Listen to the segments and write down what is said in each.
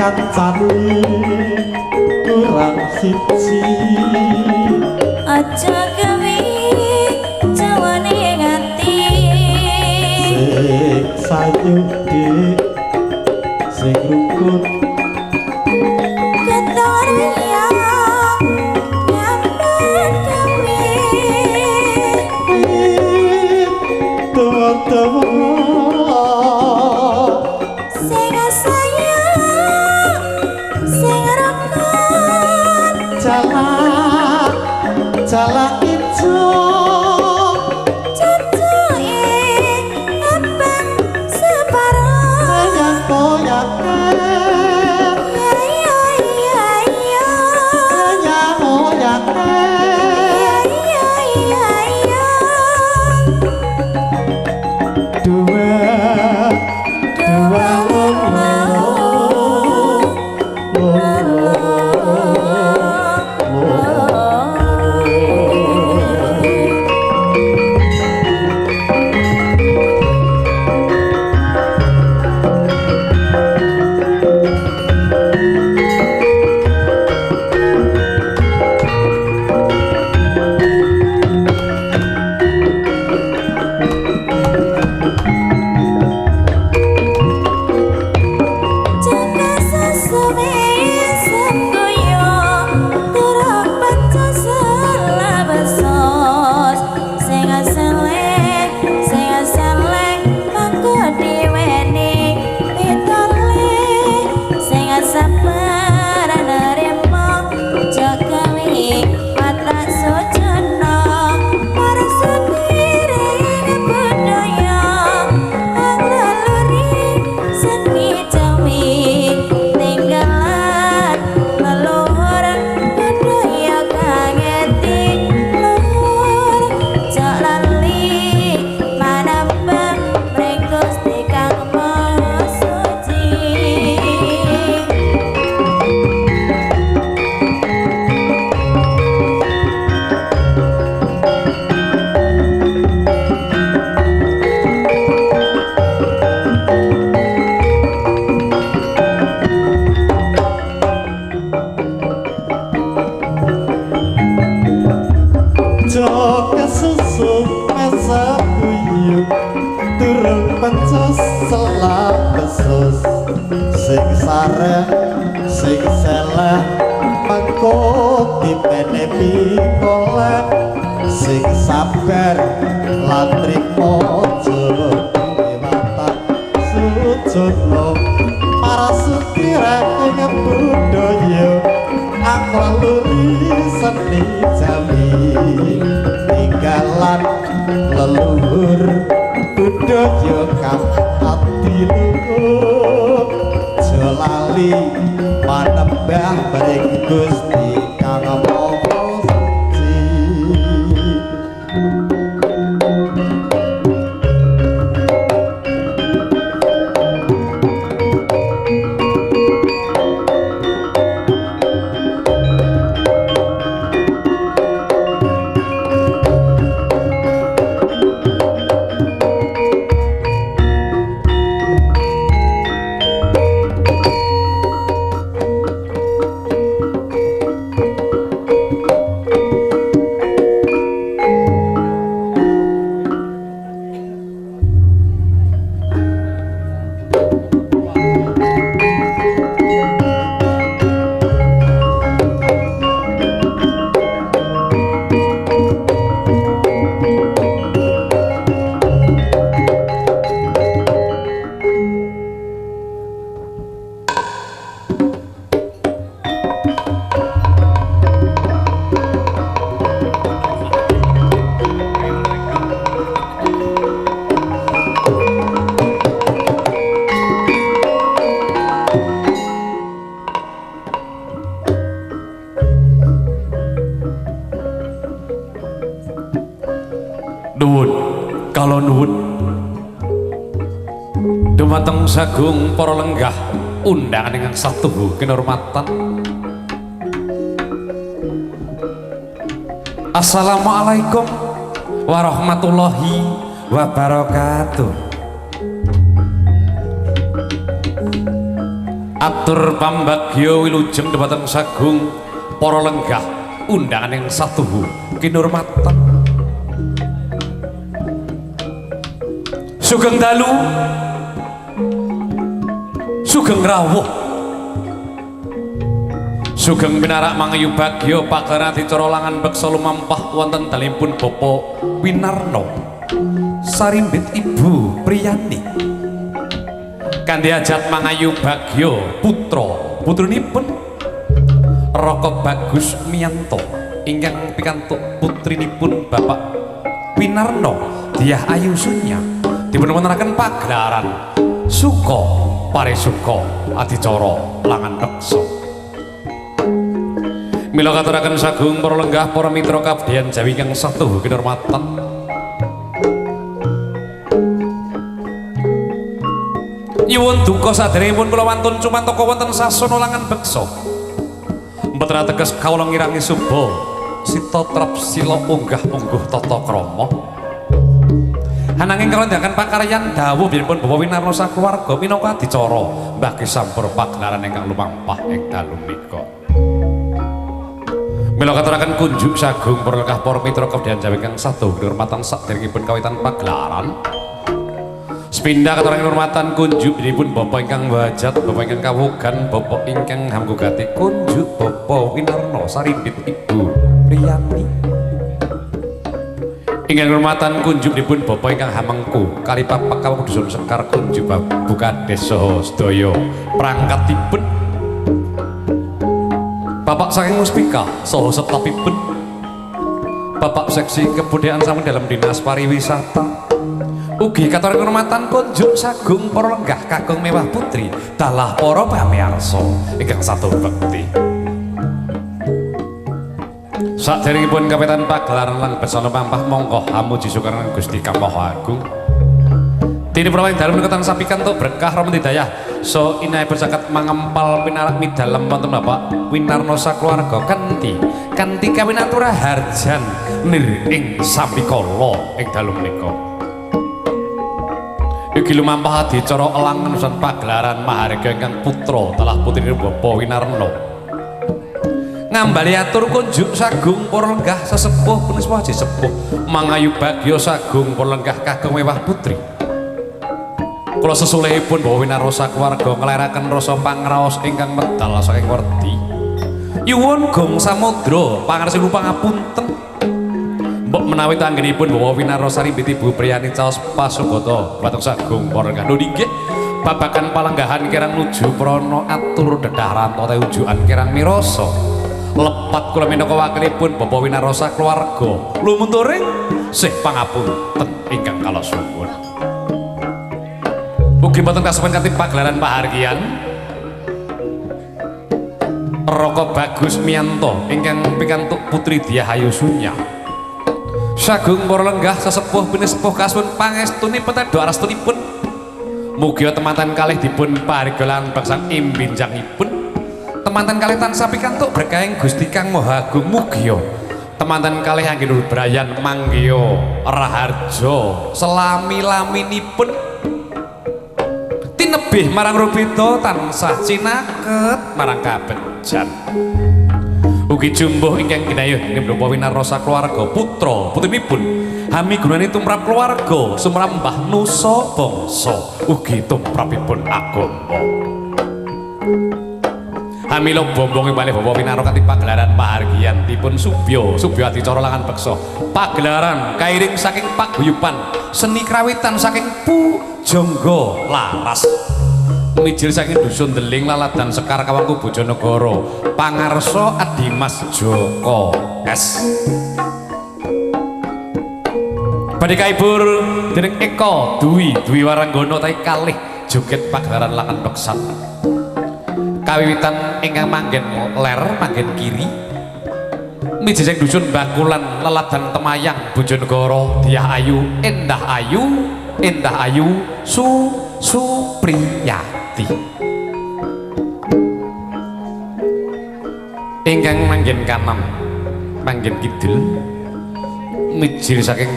Kancane kurang siji aja gawe jawane ngati sing sayu dik sing rukun ketorya nyambut gawe tuwa-tuwa sing sayang sing rukun jalak jalak ijo cucuke abang separo koyak koyak ya ya ya ya koyak koyak ya ya ya ya. Sing sareng sing seleh mengko dipene pikoleh, sing sabar lan trimo duwe watak sujono marasuti ing budaya aklaluri seni Jawi tinggalan leluhur budaya kang adiluhur. Aja lali manembah mring Gusti Kang Maha Suci. Nuwun, kala nuwun dumateng sagung para lenggah undangan ingkang satuhu kinurmatan. Assalamualaikum warahmatullahi wabarakatuh. Atur pambagya wilujeng dumateng sagung para lenggah undangan ingkang satuhu kinurmatan. Sugeng dalu, sugeng rawuh, sugeng pinarak mangayu bagya pagelaran adicara langan beksa lumampah wonten dalemipun Bapak Winarno sarimbit Ibu Priyani kanthi ajat mangayu bagya putra putrinipun Raka Bagus Miyanto ingkang pikantuk putrinipun Bapak Winarno Dyah Ayu Sunya dipun wontenaken pagelaran suka parisuka adicara langan beksa. Mila katuraken sagung para lenggah para mitra kabdian Jawi ingkang satuhu kinurmatan. Nyuwun duka saderengipun kula wantun cumantaka wonten sasana langan beksa. Mboten ateges kawula ngirangi suba sita trap sila unggah-ungguh tata krama. Ananging kalondakan pakaryan dawuh biyenipun Bapak Winarno sakeluarga minangka adicara mbagi sampur pagelaran ingkang lumampah ing dalu menika. Mila katuraken kunjuk sagung para lenggah para mitra kabdian Jawi ingkang satuhu kinurmatan saderengipun kawitan pagelaran. Sepindah katuraken kinurmatan kunjuk biyenipun Bapak ingkang wajat, Bapak ingkang kawugan, Bapak ingkang hamgugati kunjuk Bapak Winarno sarimbit Ibu Priyani. Ingkang kinurmatan kunjukipun Bapak ingkang hamengku kali papak kawung dusun Sekar kunjuk Babu Kades saha sedaya perangkatipun Bapak saking Muspika saha setapipun Bapak Seksi Kebudayaan sampun dalam Dinas Pariwisata ugi katuraken kinurmatan kunjuk sagung para lenggah kakung mewah putri dalah para pamirsa ingkang satu bekti. Saderengipun kawitan pagelaran lan beksa lumampah mongko hamuji sukaran Gusti Kang Maha Agung. Dene prawa ing dalem menika tansah pikantuk berkah rahmat hidayah so inae bersakat mangempal pinarak midalem wonten Bapak Winarno sakeluarga kanthi kanthi kawinatura harjan nir ing sambikala ing dalu menika. Iki lumampah adicara elangan usan pagelaran maharga ingkang putra telah putrinipun Bapak Winarno. Ngambali atur kunjuk sagung para lenggah sesepuh puniswa haji sepuh mangayu bagya sagung para lenggah kakung mewah putri. Kula sesulihipun Bapak Winarosa keluarga ngleraken rasa pangraos ingkang medal saking werdi. Nyuwun gong samudra pangarsipun pangapunten. Mbok menawi tanggenipun Bapak Winarosa rimbit Ibu Priyani caos pasugata watung sagung para lenggah. Lho nggih, babagan palenggahan kirang nuju prana atur dedah ranto teujuan kirang mirasa. Lepat kula minangka wakilipun Bapak Winarosa keluarga lumunturing sih pangapunten ingkang kalasuwun. Ugi mboten kasupen kanthi pagelaran pahargyan Raka Bagus Miyanto ingkang pikantuk putri Dyah Ayu Sunya. Sagung para lenggah sesepuh pinesepuh kasuwun pangestunipun tedha arastunipun. Mugia temanten kalih dipun pahargya lan beksan imbinjangipun. Temanten kalih tansah pikantuk berkahing Gusti Kang Maha Agung. Mugia temanten kalih anggenipun brayan manggiya raharja selami-laminipun tinebih marang rubeda tansah cinaket marang kabejan. Ugi jumbuh ingkang ginayuh ing Bapak Winarosa keluarga putra putrinipun hami gunani tumrap keluarga sumrambah mbah nusa bangsa ugi tumrapipun agama. Hamila bombonge malih Bapak Winaro kanthi pagelaran pahargyan dipun subya subya adicara langan beksa pagelaran kairing saking paguyuban seni krawitan saking Pujangga Laras mijil saking dusun Deling Laladan Sekar Kawangku Bojonegoro pangarsa Adimas Joko S. Badhe kaibur dening Eko Dwi Dwi Waranggono tai kalih joget pagelaran langan beksan kawiwitan ingkang manggen ler manggen kiri mijil saking dusun Bakulan Laladan Temayang Bojonegoro Dyah Ayu Endah Ayu Endah Ayu Su Supriyati. Ingkang manggen kanan manggen kidul mijil saking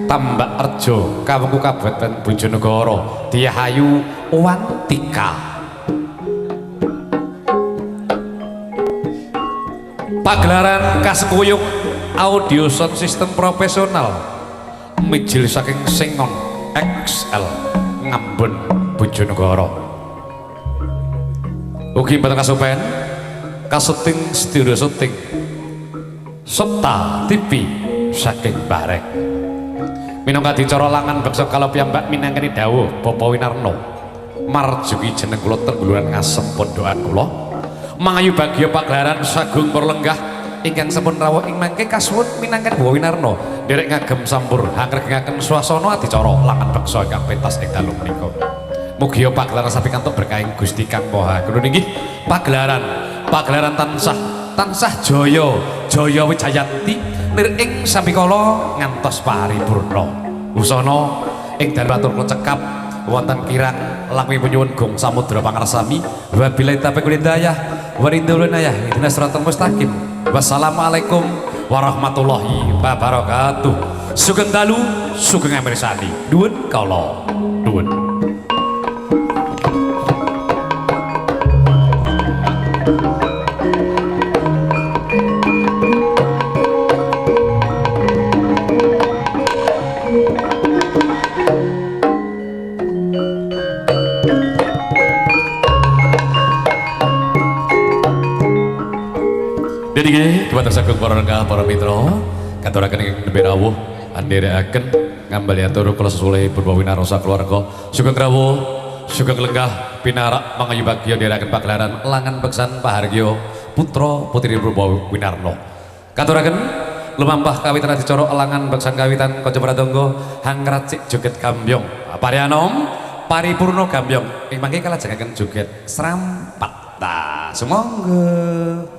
Tambak Rejo Kawengku Kabupaten Bojonegoro Dyah Ayu Wantika. Pagelaran kasengkuyung audio sound system profesional mijil saking Sengon XL Ngambon Bojonegoro. Ugi mboten kasupen kasuting studio syuting Septa TV saking Barek. Minangka adicara langan beksa kala piyambak minangkani dawuh Bapak Winarno marjuki jeneng kula tengguluran ngasem pondokan kula. Mangayu bagya pagelaran sagung para lenggah ingkang sampun rawuh ing mangke kasuwun minangkani Bapak Winarno nderek ngagem sampur hangregengaken swasana adicara langan beksa ingkang pentas ing dalu menika. Mugia pagelaran sapikantuk berkahing Gusti Kang Maha Agung. Inggih pagelaran pagelaran tansah tansah jaya jaya wijayanti nir ing sambikala ngantos paripurna. Busana ing dalu atur kula cekap wonten kirang langkungipun nyuwun gong samudra pangarsami wabillahi taufiq wal hidayah waridul inayah ihdinas siratal mustaqim. Wassalamualaikum warahmatullahi wabarakatuh. Sugeng dalu sugeng amirsani nuwun kala nuwun. Jadi dumateng sagung para lenggah para mitra katuraken ingkang nembe rawuh andherekaken ngambali atur kula sesulihipun Bapak Winarosa keluarga sugeng rawuh sugeng lenggah pinarak mangayu bagya ndherekaken pagelaran langan beksan pahargya putra putri Bapak Winarno. Katuraken lumampah kawitan adicara langan beksan kawitan kanca pratangga hangracik joget gambyong parianom paripurna gambyong ing mangke kalajengaken joget srampat. Ta sumangga.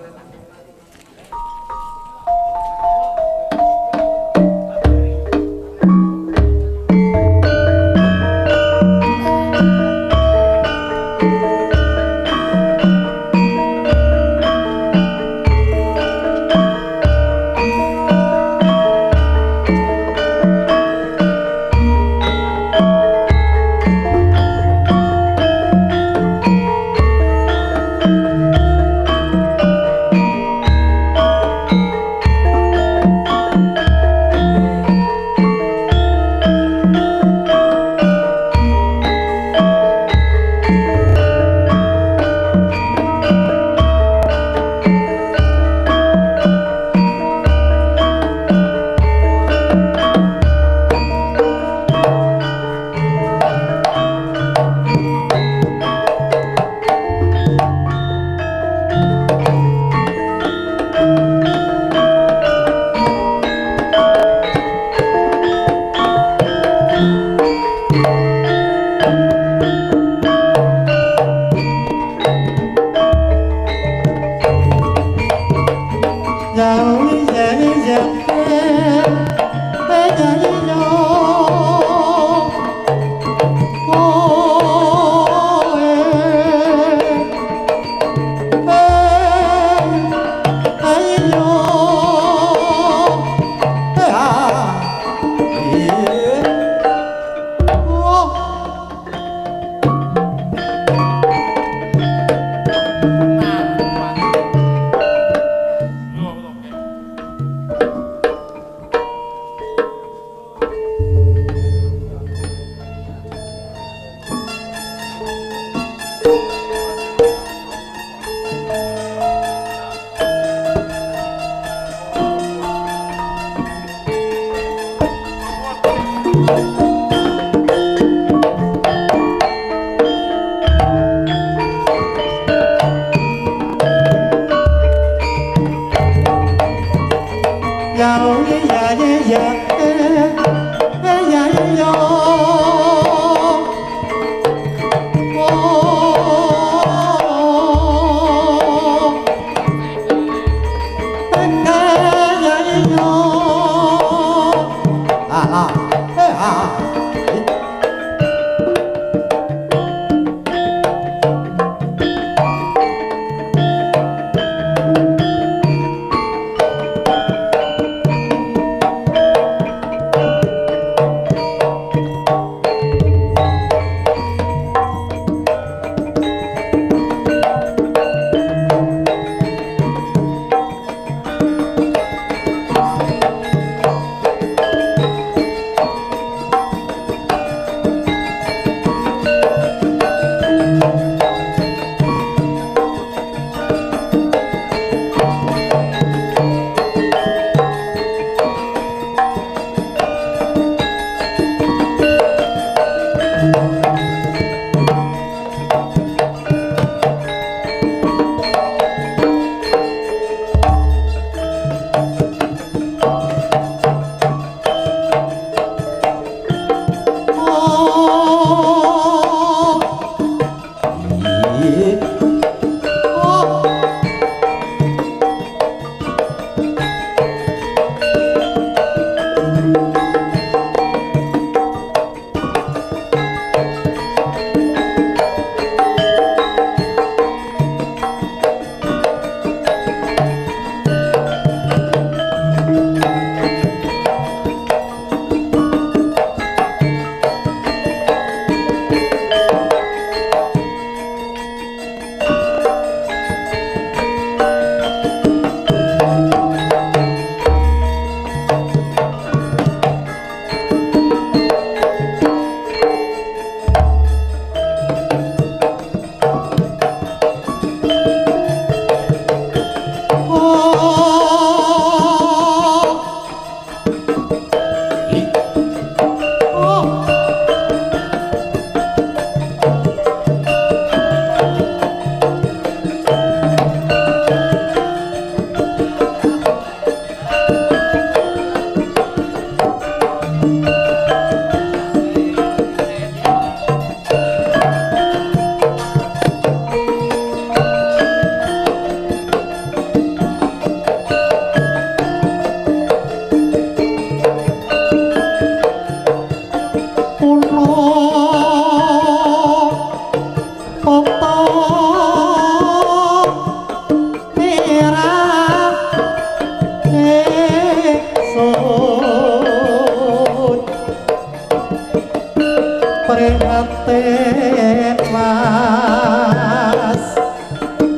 Prihatin mas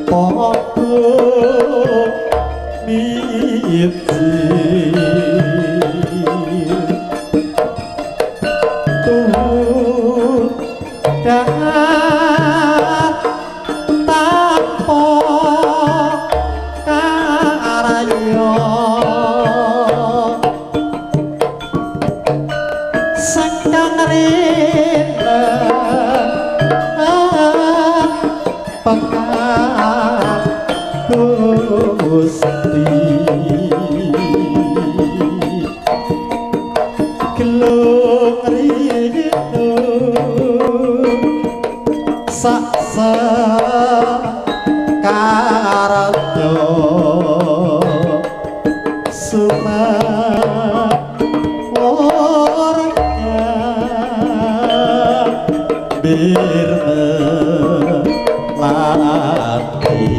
padha miji tuhu dahar tanpa karya sangkang rina pekan Gusti. Sumawor bir melati.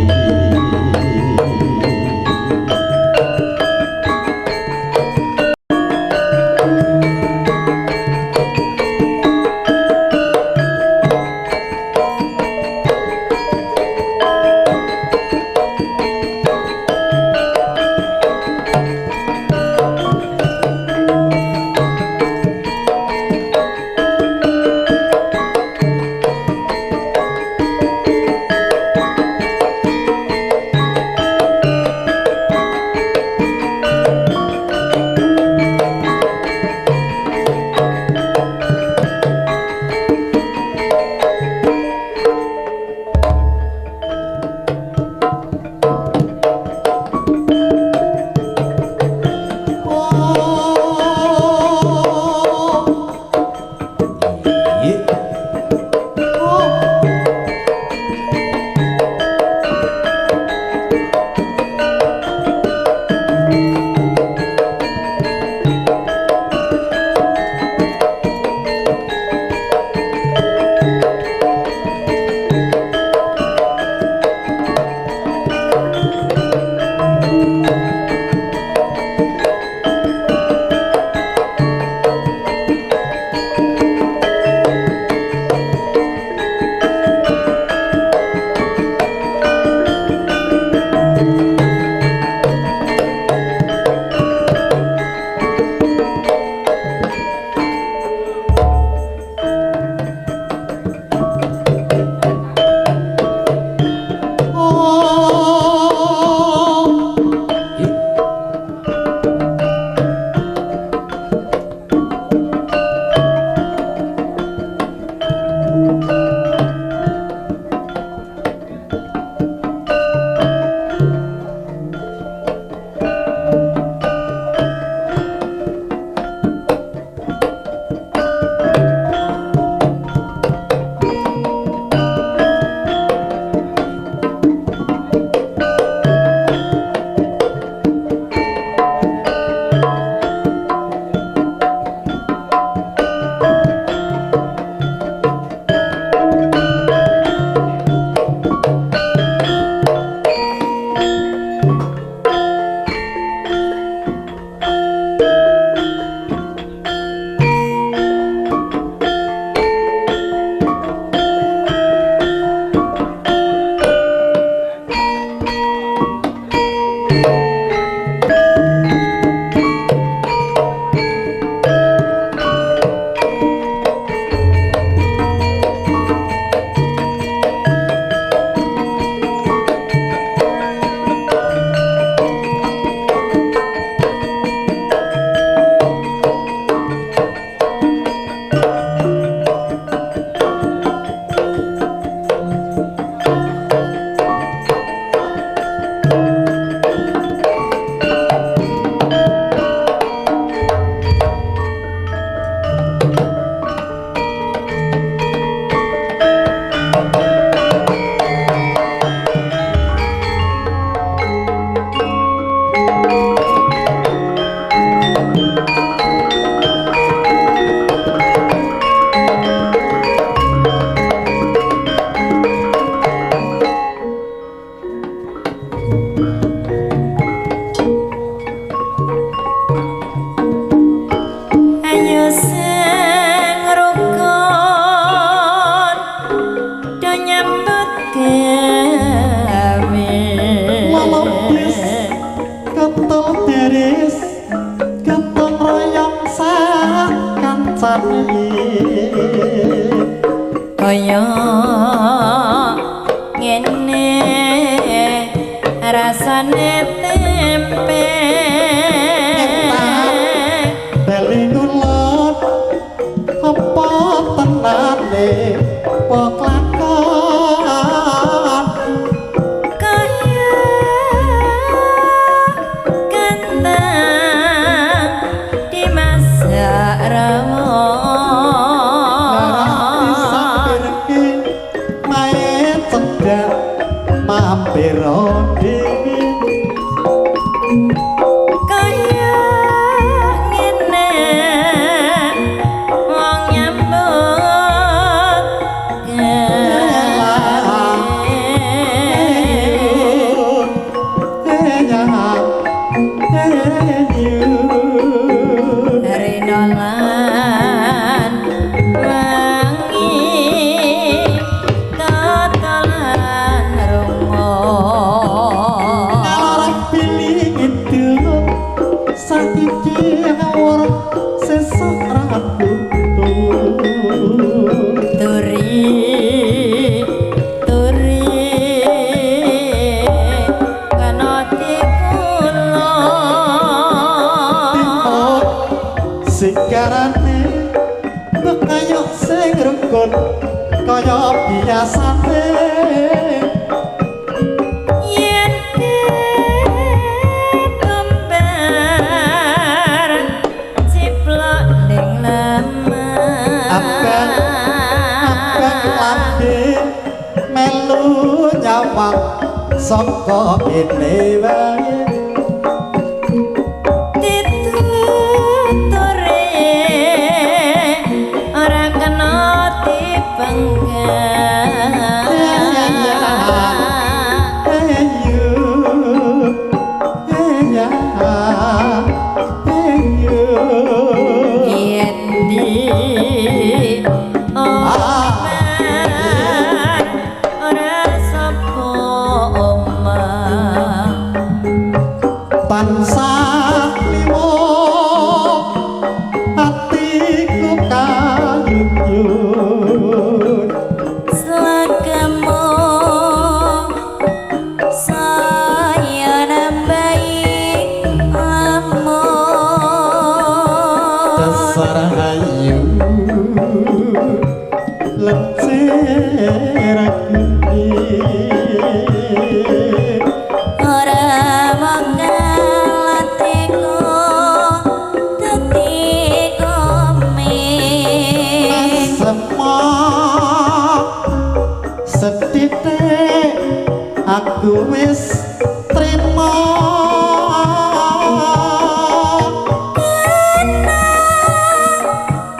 Kaya ngene rasane tempe beli ngulon apa tenane apa kelakon kaya kentang dimasak rawon mampir dhewe. Iki ngawur sesuk ra turi turi kanoti kula sikarane bekayok sing rukun kaya biasane yen kembar ciplok ning lemah abang abang lambe melu nyawang saka kene wae dituture ora kena dipenggak. Ayo ya ayo Yen di omar ora sapa omah tansah liwo atiku kayun-yun selagamu saya nambahi lamun dasar ayu lencir geni ora bakal atiku dadi komik semok sethithik aku wis trima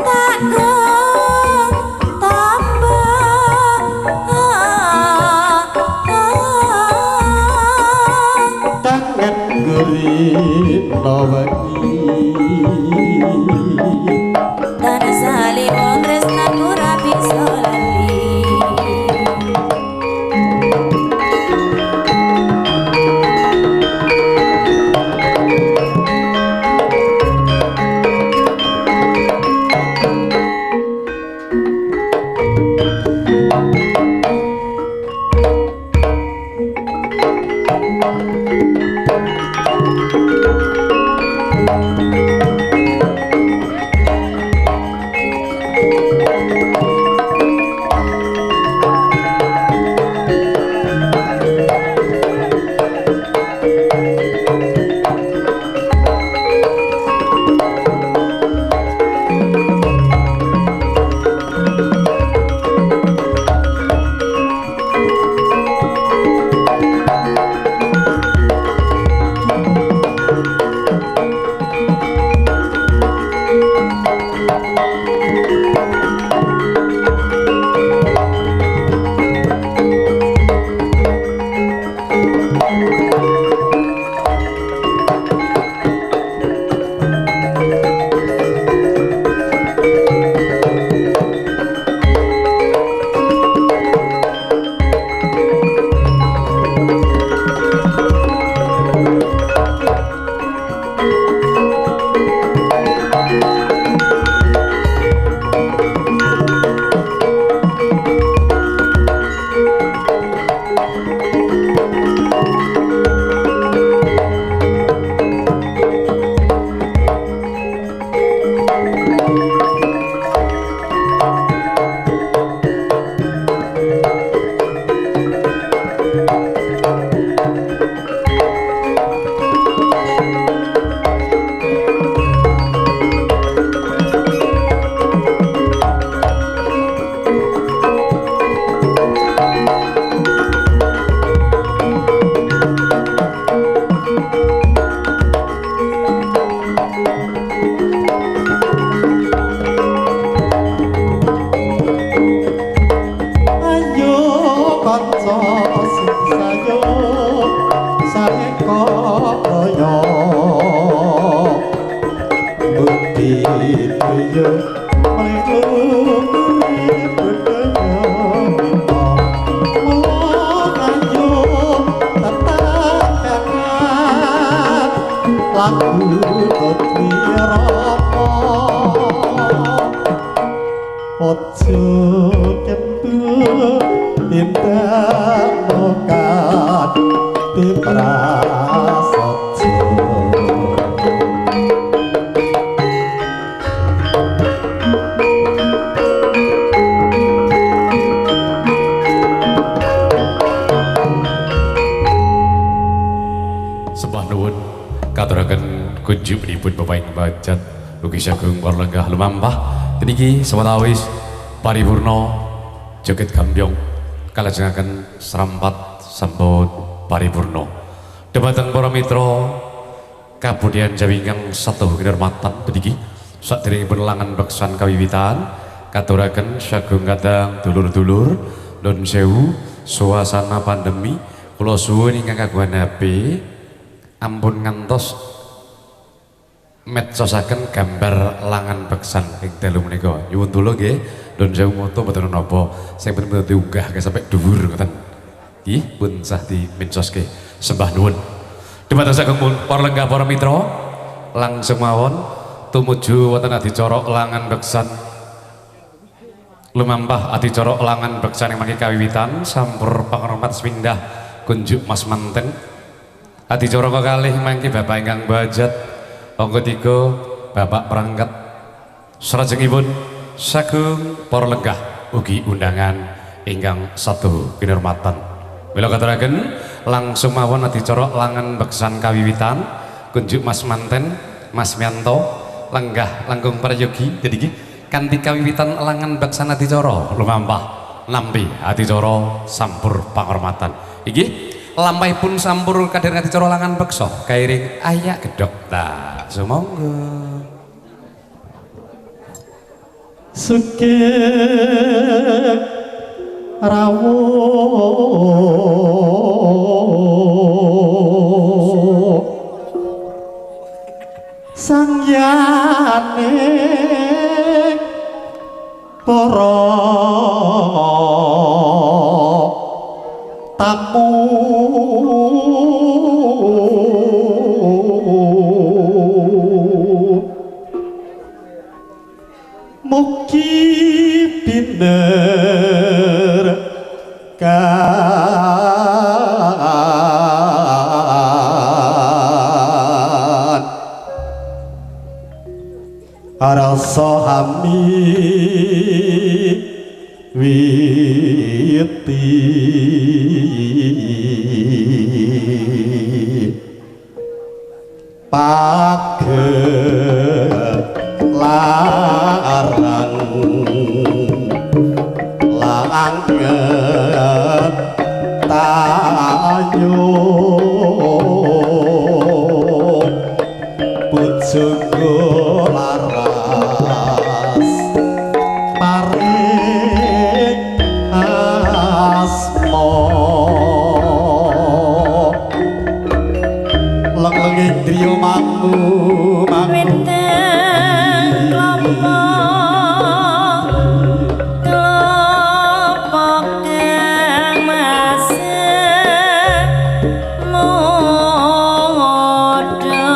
tak tambah kangen gurino wengi tansah liwo tresnaku ra bisa lali. Ayo kanca sing sayo saeka kaya budi daya melu budaya kita mula ayo tetap lagu. Moga-moga diprasaja. Sembah nuwun katuraken kunjunganipun Bapak ing Bajat ugi sagung para lenggah lumampah. Niki sawetawis paripurna joget gambyong kalajengaken serampat sampun paripurna. Dhumateng para mitra kabudayan Jawi ingkang satuhu kinurmatan, niki saderengipun langan beksan kawiwitan katuraken sagung kadang dulur-dulur nun sewu suasana pandemi kula suwun ingkang kagungan HP ampun ngantos medsosaken gambar langan beksan ing dalu menika. Nyuwun tulung nggih, nun sewu moto mboten napa sing penting diunggah sampai dhuwur ngoten. Nggih, pun sah dimensoske. Sembah nuwun. Dhumateng sagung para lenggah para mitra, langsung mawon tumuju wonten adicara langan beksan lumampah adicara langan beksan ing mangke kawiwitan sampur pangrmat sepindah kunjuk Mas Manten. Adicara kekalih mangke Bapak ingkang Bajat angka 3 Bapak perangkat salajengipun sagung para lenggah ugi undangan ingkang satu kinurmatan. Mila katuraken langsung mawon adicara langan beksan kawiwitan kunjuk Mas Manten Mas Mianto lenggah langkung prayogi. Jadi iki kanthi kawiwitan langan beksan adicara lumampah nampi adicara sampur panghormatan. Iki lampahipun sampur kader adicara langan beksa kairing ayak gedhog. Nah, sumangga. Sugih rawuh sangyane para tamu mugi biner kan rasa hami witi pagelaran langet tayo bujunggo laras paring asma leng-lenge griya mangu mangu Weteng klopo klopo kang mase muda.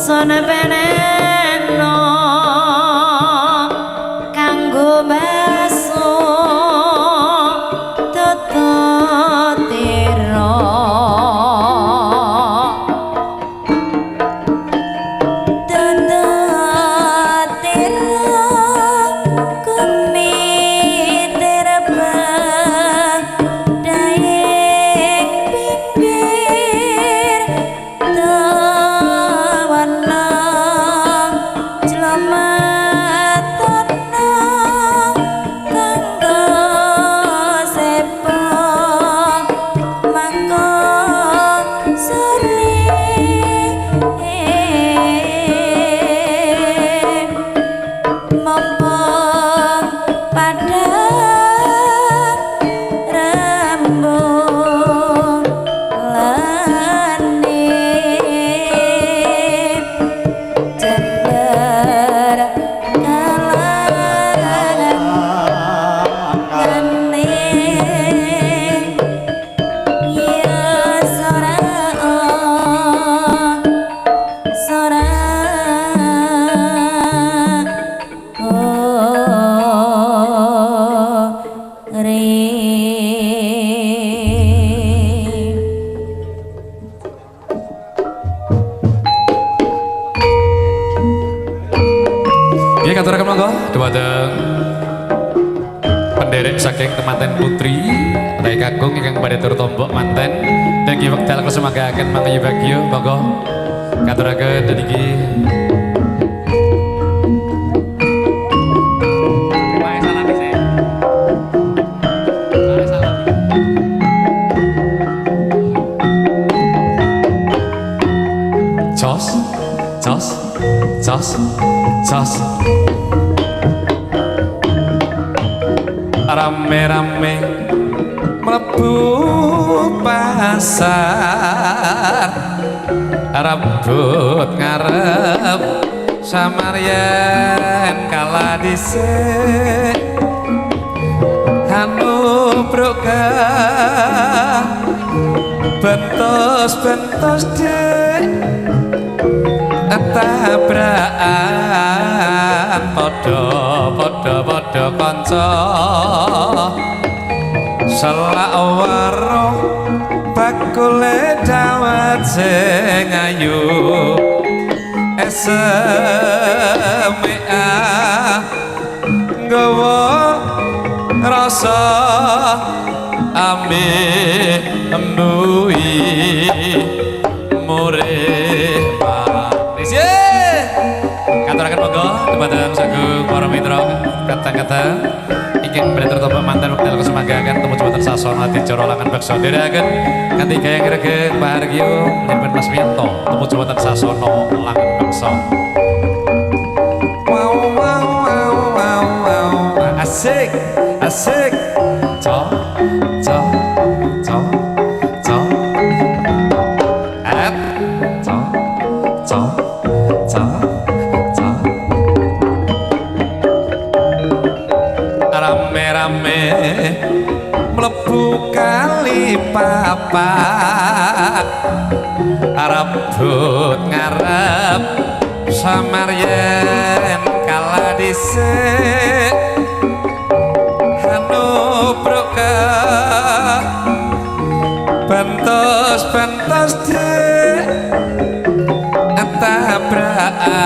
Sun peneno kanggo baso tetira tetira kumitir badhaing pinggir tawana jlamatana kanggo sepo mangko sore mumpung padhang rembulane Jember kalangane ya sora sora ore. Nggih katuraken monggo dumateng penderek saking temanten putri utawi kakung ingkang badhe tur tombok manten dan nggih wekdal kula mangayu bagyo monggo katuraken niki. Jos, jos, jos, jos. Rame-rame mlebu pasar, rebut ngarep samaryen kala dhisik hanubruk bentos-bentos dek tabrakan padha padha padha kanca selak weruh bakule dawet sing ayu SMA nggawa rasa ame mbui mure manis. Katuraken monggo dumateng sagung para mitra katang-katang ingkang badhe tur tombok manten wekdal kesemanggaken temu jembatan sasana adicara langan beksa dherekaken kanthi gaya ngregeng pahargya panjenengan Mas Wiyanto temu jembatan sasana langan beksa. Wow wow wow wow wow asik asik co co co co et co co co co rame-rame mlebu kali papat rebut ngarep samaryen kala dhisik hanubruk bentos-bentos dek tabrakan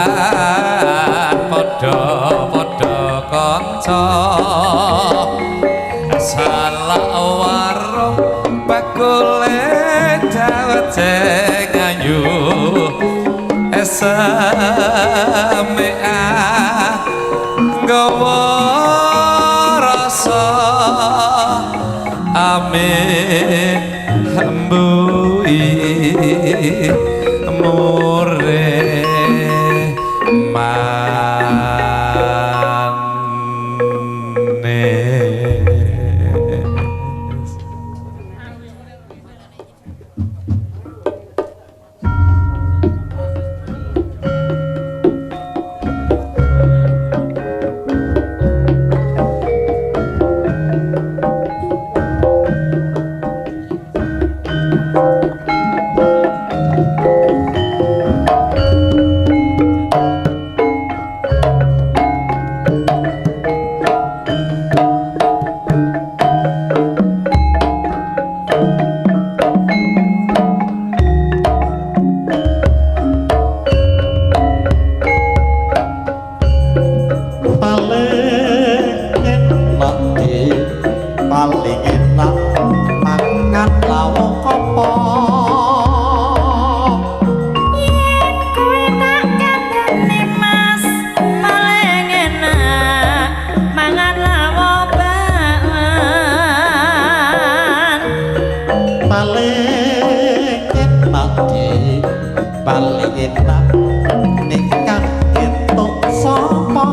padha-padha kanca salah warung bakule dawet sing ayu SMA nggawa rasa ame mbui mure manis. Paling enak nikah entuk sapa?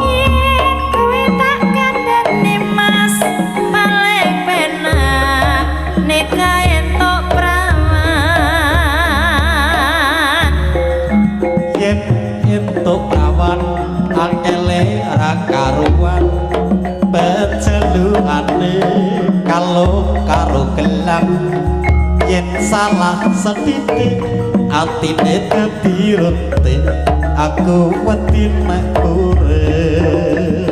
Yen kowe tak kandhani Mas, paling penak nikah entuk prawan. Yen entuk prawan angele ra karuan, pecelukane kalung karo gelang. Yen salah sethithik atine dadi runtik, aku wedi nek urip.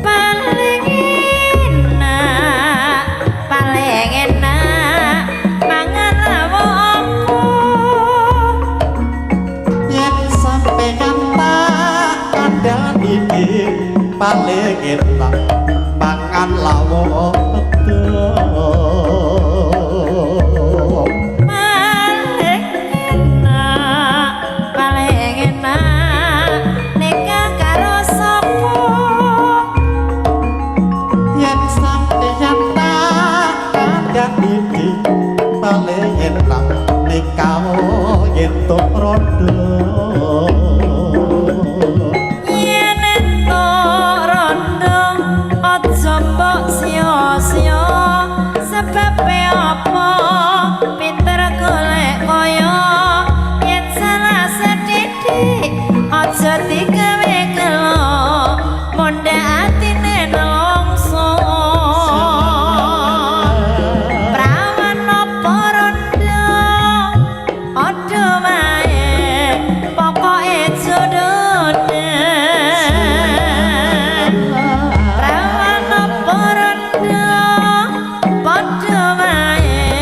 Paling enak, paling enak mangan lawuh apa? Yen sampeyan tak kandhani, paling enak mangan lawuh pedhot. Paling enak, paling enak nikah karo sapa? Yen sampeyan tak kandhani, paling enak nikah entuk rondo. Yen entuk rondo aja mbok sia-sia, sebabe apa pinter golek kaya. Yen salah sethithik aja digawe gelo, mundhak atine nelongso. Prawan apa rondo padha wae, pokoke jodone. Prawan apa rondo padha wae,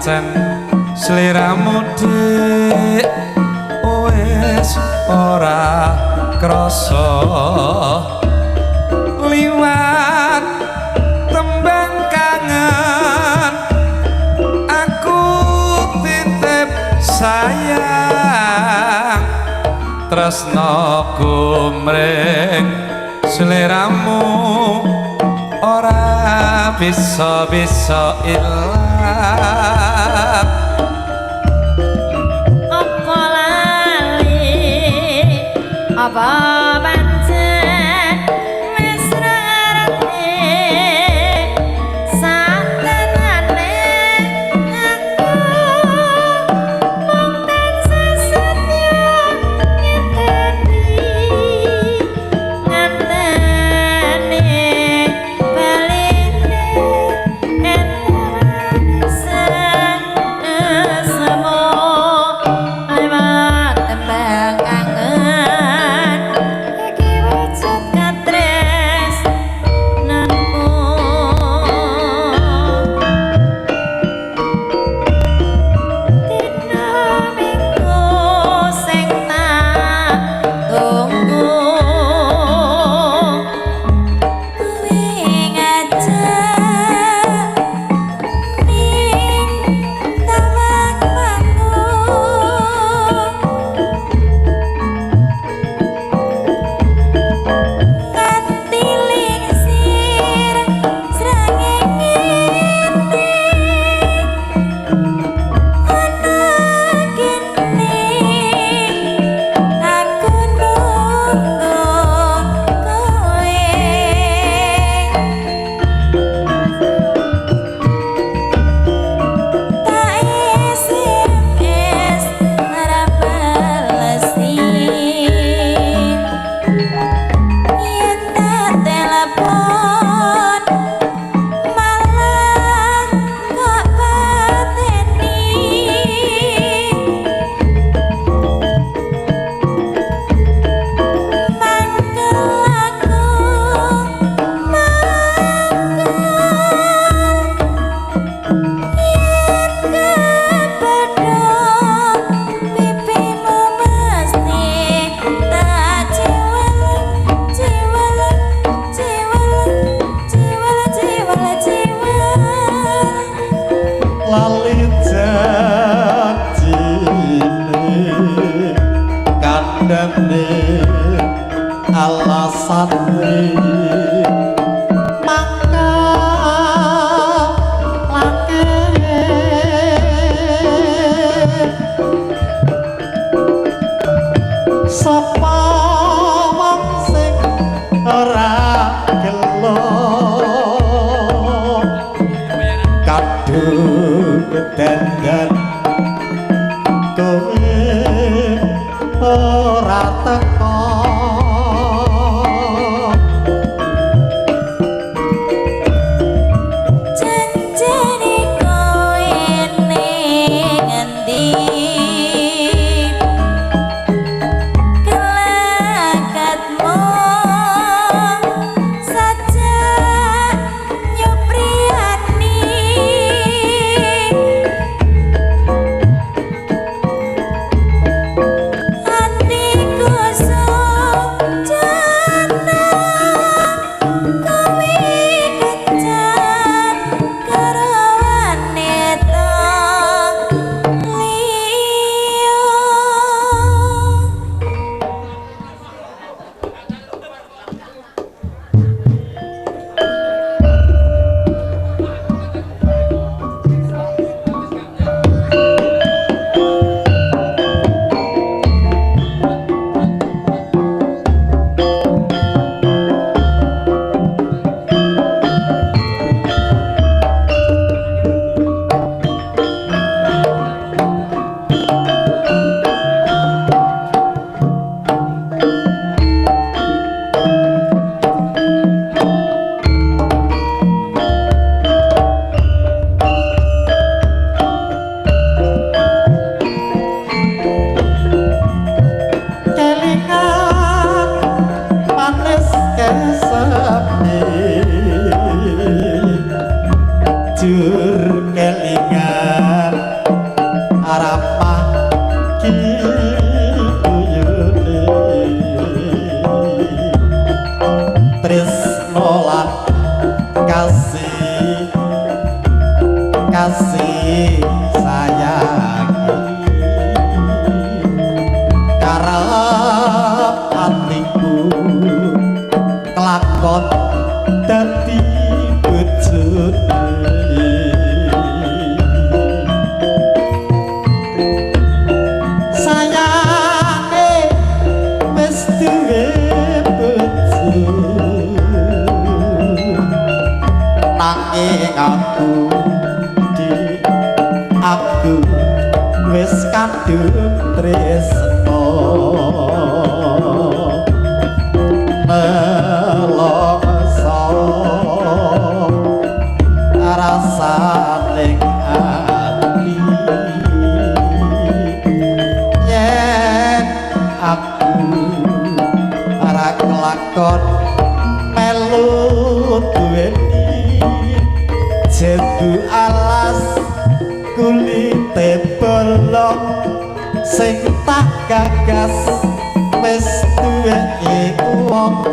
Pancen sliramu dik wis ora krasa liwat tembang kangen aku titip sayang tresnaku mring sliramu ora bisa-bisa ilang. Apa lali apa pancen wis ngerti satenane aku mung tansah setya ngenteni ngenteni baline semu lewat tembang kangen iki wujud katresnanku. Dina minggu sing tak tunggu kuwi ngajak ning tawang manggung nganti lingsir srengenge ana kene aku nunggu kowe. Tak SMS ora balesi yen tak telepon malah kok pateni. Mangkel aku mangkel yen kepethuk pipimu mesti tak ciwel ciwel ciwel ciwel ciwel ciwel. Lali janjine kandhane alasane mangka lake sapa wong sing ora gelo kadung dandan kowe ora teko. Janjane kowe ning endi kelakatmu sajak nyupriyani atiku sujana kowe kencan karo wanita liya. ramah kiyune tresno lan kasih kasih sayangi karep atiku kelakon dadi bojone sayange wis duwe bojo nanging aku di aku wis kadung tresno nelongso rasane ati yen aku ora kelakon melu duweni jebu alas kulite bolong sing tak gagas wis duweke wong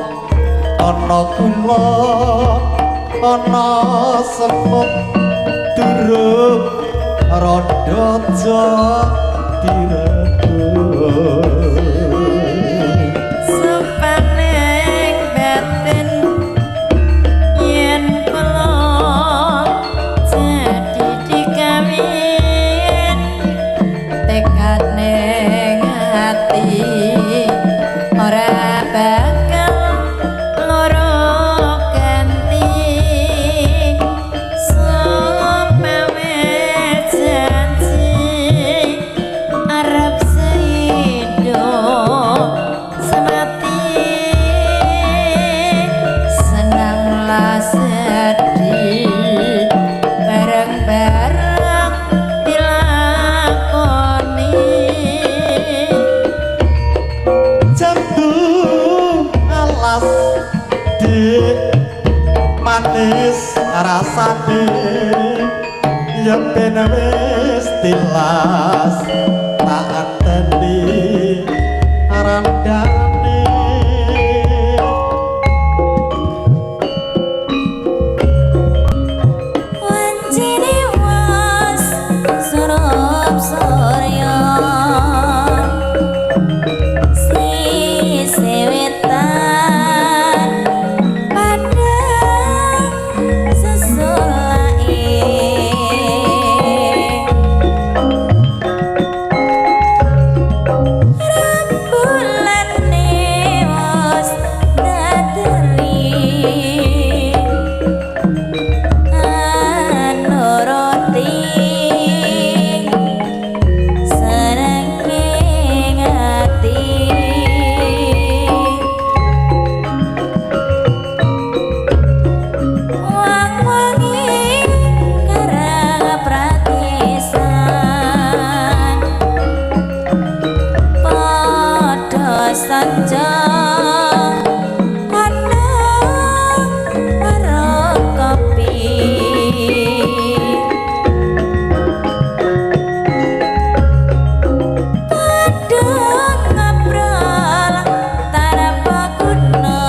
ana kula ana semut durung rada aja direbut. Supaning batin yen kula jadi dikawin tekad ning ati ora bakal loro ganti sumpah janji arep seido semati senanglah sedih bareng-bareng dilakoni. Jambu alas di manis rasane ya ben wis tilas tak anteni randane. Wancine was surup surya sisih wetan padang sesulake rembulane wis daderi anuruti senenging ati. Wang-wangi karang pratisan padha sanja ana karo kopi. Padha ngobrol tanpa guna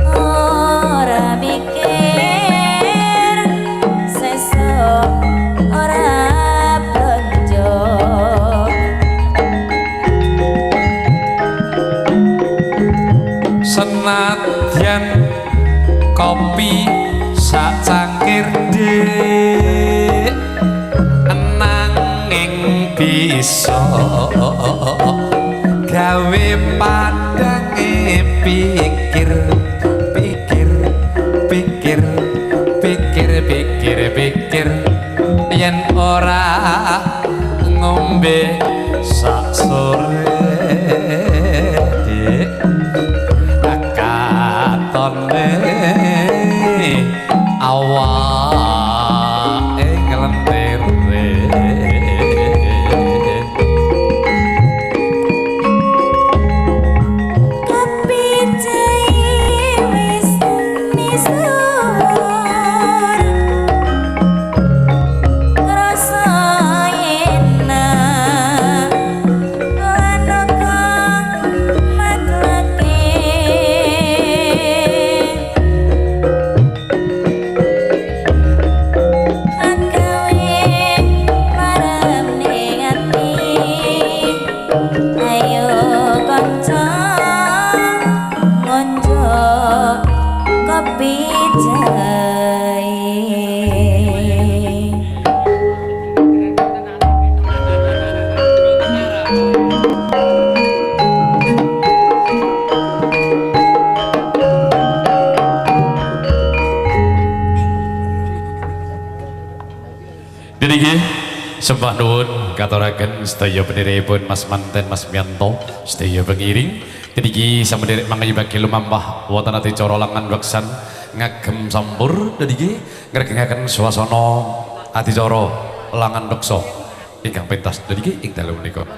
ora mikir sesuk ora blonjo. Senadyan kopi sak cangkir dik nanging bisa gawe padange pikir pikir pikir pikir pikir pikir yen ora ngombe sak sore dik katone awake nglentere. Kapijae wis misuwur. Sembah nuwun katuraken sedaya penderepun Mas Manten, Mas Mianto, sedaya pengiring. Niki sampun derek mangayubagi lumampah wonten adicara langan beksan ngagem sampur, niki ngregengaken suasana adicara langan beksa ingkang pentas niki ing dalu menika.